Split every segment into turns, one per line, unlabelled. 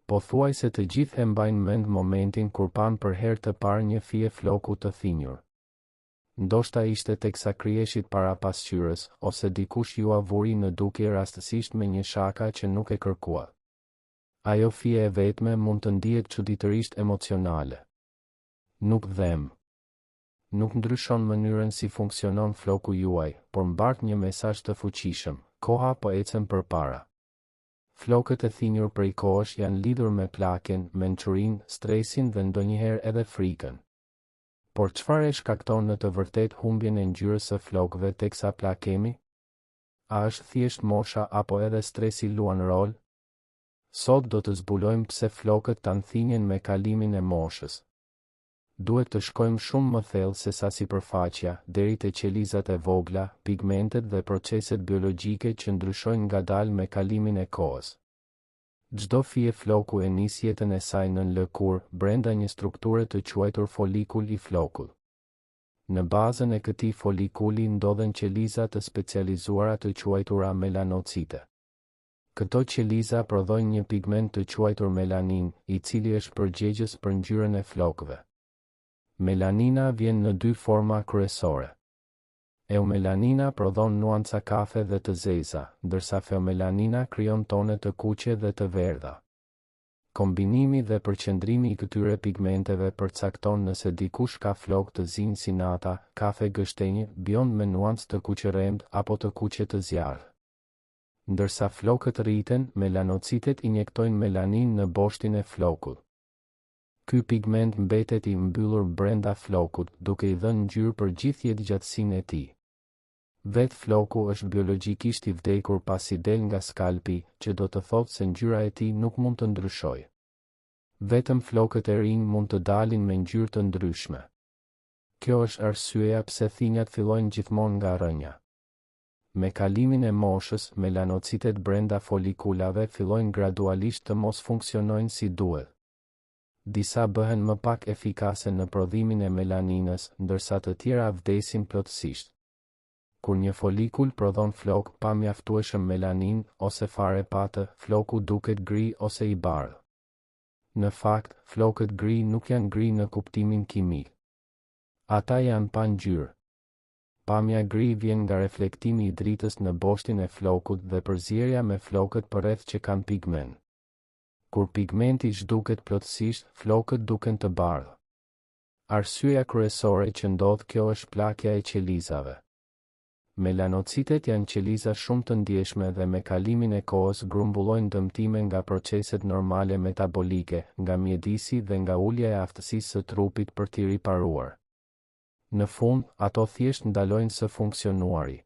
Pothuajse të gjithë e mbajnë mend momentin kur panë për herë të parë një fije floku të thinjur. Ndoshta ishte teksa kriheshit para pasqyrës, ose dikush jua vuri në dukje rastësisht me një shaka që nuk e kërkuat. Ajo fije e vetme mund të ndihet çuditërisht emocionale. Nuk dhemb. Nuk ndryshon mënyrën si funksionon floku juaj, por mbart një mesazh të fuqishëm, koha po ecën përpara. Flokët e thinjur prej kohësh janë lidhur me plakjen, mençurinë, stresin dhe ndonjëherë edhe frikën. Por çfarë e shkakton në të vërtetë humbjen e ngjyrës së flokëve teksa plakemi? A është thjesht mosha apo edhe stresi luan rol? Sot do të zbulojmë pse flokët tanë thinjen me kalimin e moshës. Duhet të shkojmë shumë më thellë sesa sipërfaqja, deri te qelizat e vogla, pigmentet dhe proceset biologjike që ndryshojnë ngadalë me kalimin e kohës. Çdo fije floku e nis jetën e saj nën lëkurë, brenda një strukture të quajtur folikul i flokut. Në bazën e këtij folikuli ndodhen qeliza të specializuara të quajtura melanocite. Këto qeliza prodhojnë një pigment të quajtur melaninë, i cili është përgjegjës për ngjyrën e flokëve. Melanina vjen në dy forma kryesore. Eumelanina prodhon nuanca kafe dhe të zeza, ndërsa feomelanina krijon tone të kuqe dhe të verdha. Kombinimi dhe përqendrimi i këtyre pigmenteve përcakton nëse dikush ka flokë të zinj si nata, kafe gështenjë, bjond me nuancë të kuqërremtë apo të kuqe të zjarrtë. Ndërsa flokët rriten, melanocitet injektojnë melaninë në boshtin e flokut. Ky pigment mbetet i mbyllur brenda flokut, duke i dhënë ngjyrë për gjithë jetëgjatësinë e tij. Vetë floku është biologjikisht i vdekur pasi del nga skalpi, që do të thotë se ngjyra e tij nuk mund të ndryshojë. Vetëm flokët e rinj mund të dalin me ngjyrë të ndryshme. Kjo është arsyeja pse thinjat fillojnë gjithmonë nga rrënja. Me kalimin e moshës, melanocitet brenda folikulave fillojnë gradualisht të mos funksionojnë si duhet. Disa bëhen më pak efikase në prodhimin e melaninës, ndërsa të tjera vdesin plotësisht. Kur një folikul prodhon flokë pa mjaftueshëm melaninë, ose fare pa të, floku duket gri ose i bardhë. Në fakt, flokët gri nuk janë gri në kuptimin kimik. Ata janë pa ngjyrë. Pamja gri vjen nga reflektimi i dritës në boshtin e flokut dhe përzierja me flokët përreth që kanë pigment. Kur pigmenti zhduket plotësisht, flokët duken të bardhë. Arsyeja kryesore që ndodh kjo është plakja e qelizave. Melanocitet janë qeliza shumë të ndjeshme dhe me kalimin e kohës grumbullojnë dëmtime nga proceset normale metabolike, nga mjedisi dhe nga ulja e aftësisë së trupit për t'i riparuar. Në fund, ato thjesht ndalojnë së funksionuari.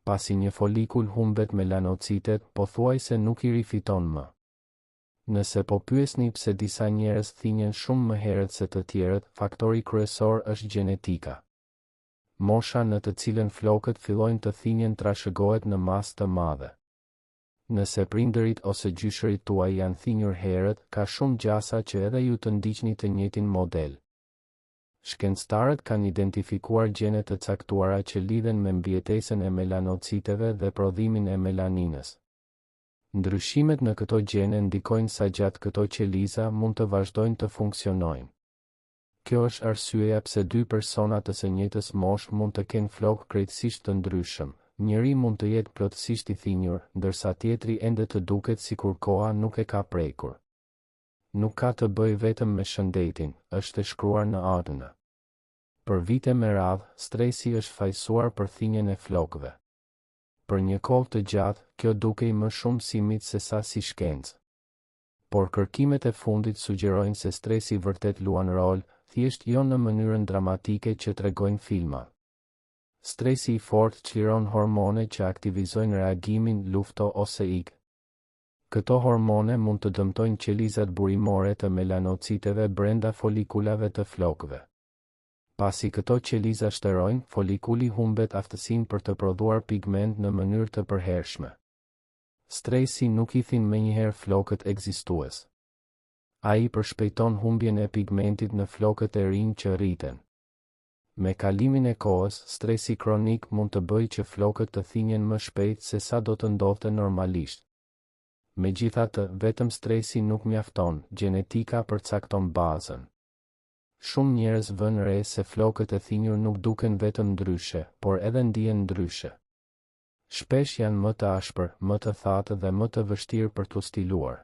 Pasi një folikul humbet melanocitet, pothuajse nuk i rifiton më. Nëse po pyesni pse disa njerëz thinjen shumë më herët se të tjerët, faktori kryesor është gjenetika. Mosha në të cilën flokët fillojnë të thinjen trashëgohet në masë të madhe. Nëse prindërit ose gjyshërit tuaj janë thinjur herët, ka shumë gjasa që edhe ju të ndiqni të njëjtin model. Shkencëtarët kanë identifikuar gjene të caktuara që lidhen me mbijetesën e melanociteve dhe prodhimin e melaninës. Ndryshimet në këto gjene ndikojnë sa gjatë këto qeliza mund të vazhdojnë të funksionojnë. Kjo është arsyeja pse dy persona të së njëjtës moshë mund të kenë flokë krejtësisht të ndryshëm, njëri mund të jetë plotësisht i thinjur, ndërsa tjetri ende të duket sikur koha nuk e ka prekur. Nuk ka të bëjë vetëm me shëndetin, është e shkruar në ADN. Për vite me radhë, stresi është fajësuar për thinjen e flokëve. Për një kohë të gjatë, kjo dukej më shumë si mit sesa si shkencë. Por kërkimet e fundit sugjerojnë se stresi vërtet luan rol, thjesht jo në mënyrën dramatike që tregojnë filmat. Stresi i fortë çliron hormone që aktivizojnë reagimin lufto ose ik. Këto hormone mund të dëmtojnë qelizat burimore të melanociteve brenda folikulave të flokëve. Pasi këto qeliza shterojnë, folikuli humbet aftësinë për të prodhuar pigment në mënyrë të përhershme. Stresi nuk i thin menjëherë flokët ekzistues. Ai përshpejton humbjen e pigmentit në flokët e rinj që rriten. Me kalimin e kohës, stresi kronik mund të bëjë që flokët të thinjen më shpejt se sa do të ndodhte normalisht. Megjithatë, vetëm stresi nuk mjafton, gjenetika përcakton bazën. Shumë njerëz vënë re se flokët e thinjur nuk duken vetëm ndryshe, por edhe ndihen ndryshe. Shpesh janë më të ashpër, më të thatë dhe më të vështirë për t'u stiluar.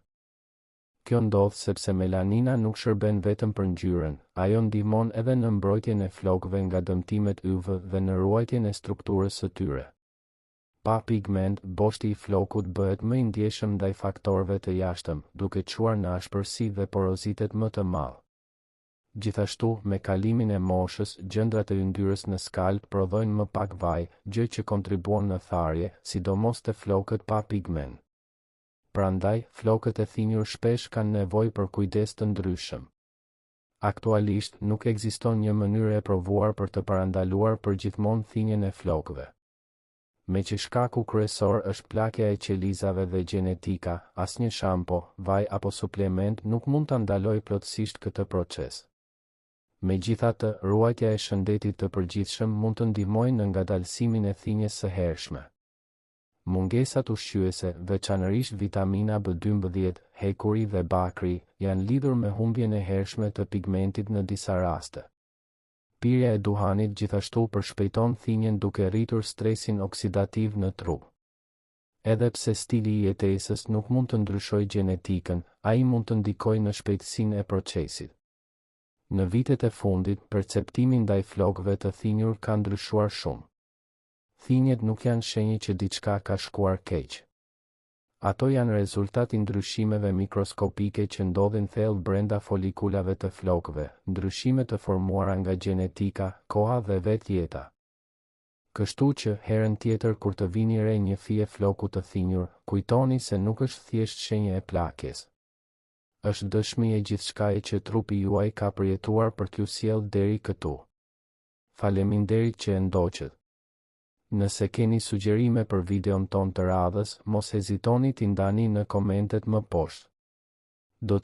Kjo ndodh sepse melanina nuk shërben vetëm për ngjyrën, ajo ndihmon edhe në mbrojtjen e flokëve nga dëmtimet UV dhe në ruajtjen e strukturës së tyre. Pa pigment, boshti i flokut bëhet më i ndjeshëm ndaj faktorëve të jashtëm, duke çuar në ashpërsi dhe porozitet më të madh. Gjithashtu, me kalimin e moshës, gjëndrat e yndyrës në skalp prodhojnë më pak vaj, gjë që kontribuon në tharje, sidomos te flokët pa pigment. Prandaj, flokët e thinjur shpesh kanë nevojë për kujdes të ndryshëm. Aktualisht, nuk ekziston një mënyrë e provuar për të parandaluar përgjithmonë thinjen e flokëve. Meqë shkaku kryesor është plakja e qelizave dhe gjenetika, asnjë shampo, vaj apo suplement nuk mund ta ndalojë plotësisht këtë proces. Megjithatë, ruajtja e shëndetit të përgjithshëm mund të ndihmojë në ngadalësimin e thinjes së hershme. Mungesat ushqyese, veçanërisht vitamina B12, hekuri dhe bakri, janë lidhur me humbjen e hershme të pigmentit në disa raste. Pirja e duhanit gjithashtu përshpejton thinjen duke rritur stresin oksidativ në trup. Edhe pse stili i jetesës nuk mund të ndryshojë gjenetikën, ai mund të ndikojë në shpejtësinë e procesit. Në vitet e fundit, perceptimi ndaj flokëve të thinjur ka ndryshuar shumë. Thinjet nuk janë shenjë që diçka ka shkuar keq. Ato janë rezultat i ndryshimeve mikroskopike që ndodhin thellë brenda folikulave të flokëve, ndryshime të formuara nga gjenetika, koha dhe vetë jeta. Kështu që, herën tjetër kur të vini re një fije floku të thinjur, kujtoni se nuk është thjesht shenjë e plakjes. Është dëshmi e gjithçkaje që trupi juaj ka përjetuar për t'ju sjellë deri këtu. Faleminderit që e ndoqët. Nëse keni sugjerime për videon tonë të radhës, mos hezitoni t'i ndani në komentet më poshtë. Do të.